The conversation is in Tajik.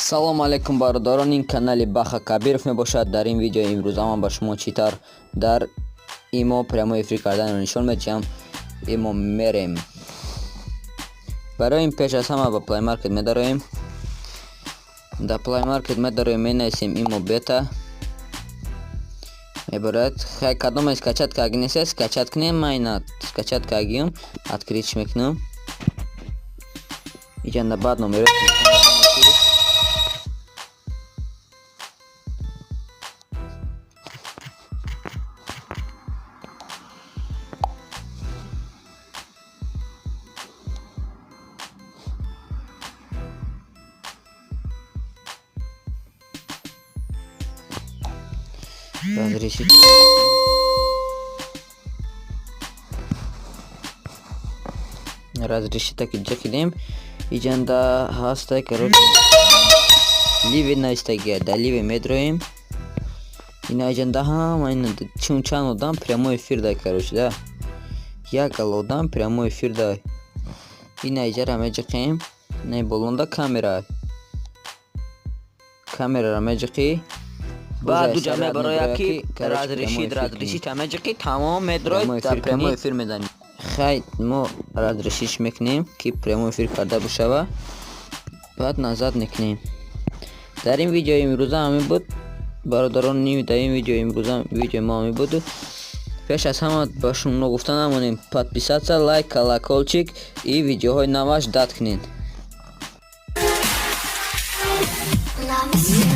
Салому алейкум, бародарон! Ин канали Баха Кабиров мебошад. Дар ин видеои имрӯза ман ба шумо чӣ тавр дар ИМО прямой эфир карданро нишон медиҳам. Имо мерем. Барои ин пеш аз ҳама ба Play Market медароем. Дар Play Market медароем, менависем ИМО Бета, мебарад. Хай, кадоме скачать карги нест, скачать кунем. Ман ина скачать кардагиам, открыть мекунам. Иҷанда баъд номеро разрешить. Разрешить таки ҷакидем. Иҷанда ҳаста, короче, лайв навистагия. Дар лайв медроем. Ина иҷанда ҳама ина чун чанд одам прямой эфир дай, короче, да, як гал одам прямой эфир дай. Ина иҷара меҷиқем. Ина болонда камера, камераро меҷиқӣ. Баъд дуҷа мебарояд, ки разрешить, разрешить меҷиқӣ, тамом, медрои, дар прямой эфир мезанӣ. Хай, мо разрешить мекунем, ки прямой эфир карда бошава. Баъд назад мекунем. Дар ин видеои имрӯза ҳамин буд, бародарон. Дар ин видеои имрӯза видеои мо ҳамин буд. Пеш аз ҳама ба шумо гуфта намонем: подписаться, лайк, колокольчик и видеоҳои наваш дат кунед. Love.